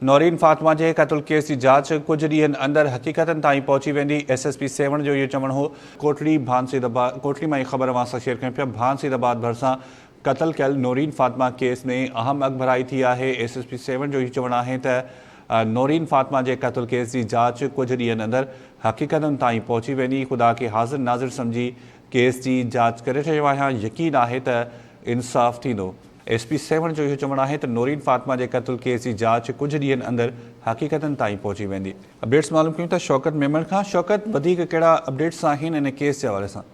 نورين فاطمه جي قتل ڪيس جي جاچ ڪجهه ڏينهن اندر حقيقتن تائين پهچي ويندي، ايس ايس پي سيوهڻ جو اهو چوڻ هو. ڪوٽڙي ڀان سيد آباد ڪوٽڙي مان هي خبر اوهان سان شيئر ڪيون پيا ڀان سيد آباد ڀرسان قتل ڪيل نورين فاطمه ڪيس ۾ اهم اڳڀرائي ٿي آهي، ايس ايس پي سيوهڻ جو اهو چوڻ آهي ته نورين فاطمه جي قتل ڪيس جي جاچ ڪجهه ڏينهن اندر حقيقتن تائين پهچي ويندي، خدا کي حاضر ناظر سمجهي ڪيس جي جاچ ڪري رهيو آهيان، يقين آهي ته انصاف ٿيندو. ايس پي سيوهڻ جو اهو چوڻ آهي ته نورين فاطمه جي قتل ڪيس جي جاچ ڪجهه ڏينهن اندر حقيقتن تائين پهچي ويندي. اپڊيٽس معلوم ڪيون ٿا شوڪت ميمڻ کان. شوڪت وڌيڪ ڪهڙا اپڊيٽس آهن ان ڪيس جي حوالي سان؟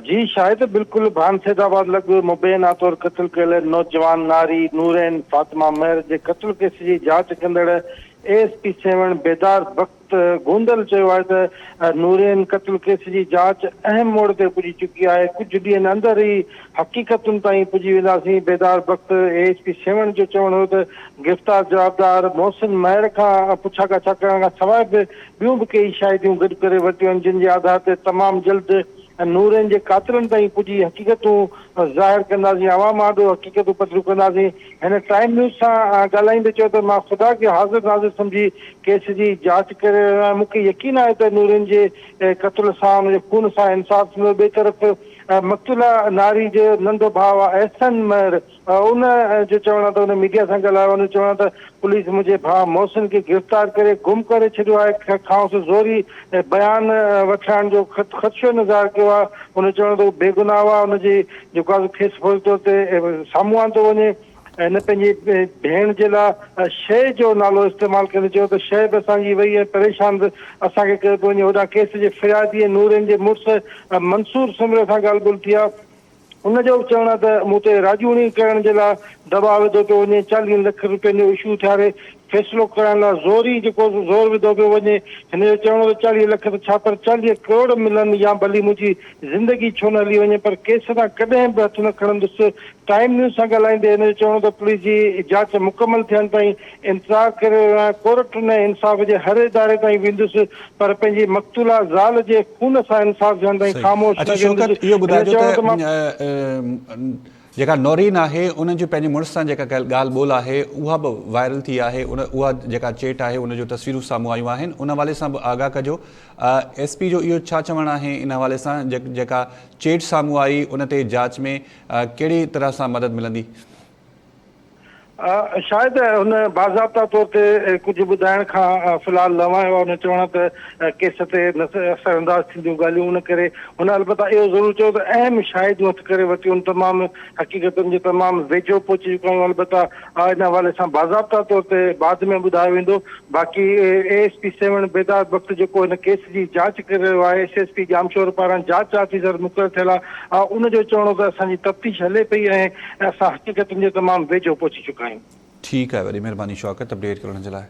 جي شاهد بلڪل ڀان سيد آباد لڳ مبينا طور قتل ڪيل نوجوان ناري نورين فاطمه مهر جي قتل ڪيس جي جاچ ڪندڙ اي ايس پي سيوهڻ بيدار بخت گوندل چيو آهي ته نورين قتل ڪيس جي جاچ اهم موڙ تي پڄي چڪي آهي، ڪجهه ڏينهن اندر ئي حقيقتن تائين پڄي وينداسين. بيدار بخت اي ايس پي سيوهڻ جو چوڻ هو ته گرفتار جوابدار محسن مهر کان پڇا ڳاڇا ڪرڻ کان سواء به ٻيون به ڪيئي شاهديون گڏ ڪري ورتيون آهن، جن جي آڌار تي تمام جلد نورين جي قاتلن تائين پڄي حقيقتون ظاهر ڪنداسين، عوام آڏو حقيقتون پڌريون ڪنداسين. هن ٽائيم نيوز سان ڳالهائيندي چيو ته مان خدا کي حاضر ناظر سمجهي ڪيس جي جاچ ڪري رهيو آهيان، مون کي يقين آهي ته نورين جي قتل سان ان جي خون سان انصاف ٿيندو. ٻئي طرف مقتوله ناري جو ننڍو ڀاء احسن مهر ان جو چوڻ آهي ته ان ميڊيا سان ڳالهايو، ان جو چوڻ آهي ته پوليس منهنجي ڀاء محسن کي گرفتار ڪري گم ڪري ڇڏيو آهي، کانئس زوري بيان وٺرائڻ جو خدشو هن ظاهر ڪيو آهي، ان جو چوڻ آهي ته هو بيگناهه آهي، ان جي جيڪو آهي سو کيس فوري طور تي سامهون آندو وڃي. هن پنهنجي ڀيڻ جي لاء شيء جو نالو استعمال ڪندي چيو ته شيء به اسان جي وئي ۽ پريشان به اسان کي ڪيو پيو وڃي. هوڏانهن ڪيس جي فريادي ۽ نورين جي مڙس منصور سومري سان ڳالهه ٻولهه ٿي آهي. ان جو به چوڻ آهي ته مون تي راڄوڻي ڪرڻ جي لاء دٻاء وڌو پيو وڃي، 40 لک روپين جو اشو اٿاري فيصلو ڪرائڻ لاء زوري جيڪو زور وڌو پيو وڃي. هن جو چوڻ هو ته 40 لک ته ڇا پر 40 ڪروڙ ملن يا ڀلي منهنجي زندگي ڇو نه هلي وڃي پر ڪيس تان ڪڏهن به هٿ نه کڻندس. ٽائيم نيوز سان ڳالهائيندي هن جو چوڻ هو ته پوليس جي جاچ مڪمل ٿيڻ تائين انتظار ڪري رهيو آهيان، ڪورٽن ۽ انصاف جي هر اداري تائين ويندس پر پنهنجي مقتوله زال جي خون سان انصاف ٿيڻ تائين صحيح خاموش اڇا نه شوڪت ويهندس. اهو هن ٻڌائجو چيو ته ته مان. جيڪا نورين آهي ان جي پنهنجي مڙس سان جيڪا ڪيل ڳالهه ٻولهه آهي اها به وائرل ٿي آهي ان اها جيڪا چيٽ آهي ان جون تصويرون سامهون آيون آهن ان حوالي سان به آگاهه ڪجو ايس پي جو اهو ڇا چوڻ آهي ان حوالي سان جيڪا چيٽ سامهون آئي ان تي جاچ ۾ ڪهڙي طرح سان مدد ملندي. شايد هن باضابطا طور تي ڪجهه ٻڌائڻ کان في الحال لنوايو آهي، هن جو چوڻ آهي ته ڪيس تي اثر انداز ٿينديون ڳالهيون ان ڪري هن البته اهو ضرور چيو ته اهم شاهديون هٿ ڪري ورتيون آهن، تمام حقيقتن جي تمام ويجهو پهچي چڪا آهيون، البته ان حوالي سان باضابطا طور تي بعد ۾ ٻڌايو ويندو، باقي اي ايس پي سيوهڻ بيدار بخت جيڪو هن ڪيس جي جاچ ڪري رهيو آهي، ايس ايس پي ڄامشورو پاران جاچ آفيسر مقرر ٿيل آهي، ان جو چوڻ هو ته اسان جي تفتيش هلي پئي ۽ اسان حقيقتن جي تمام ويجهو پهچي چڪا آهيون. ٺيڪ آهي وڏي مهرباني شوڪت اپڊيٽ ڪرڻ جي لاء.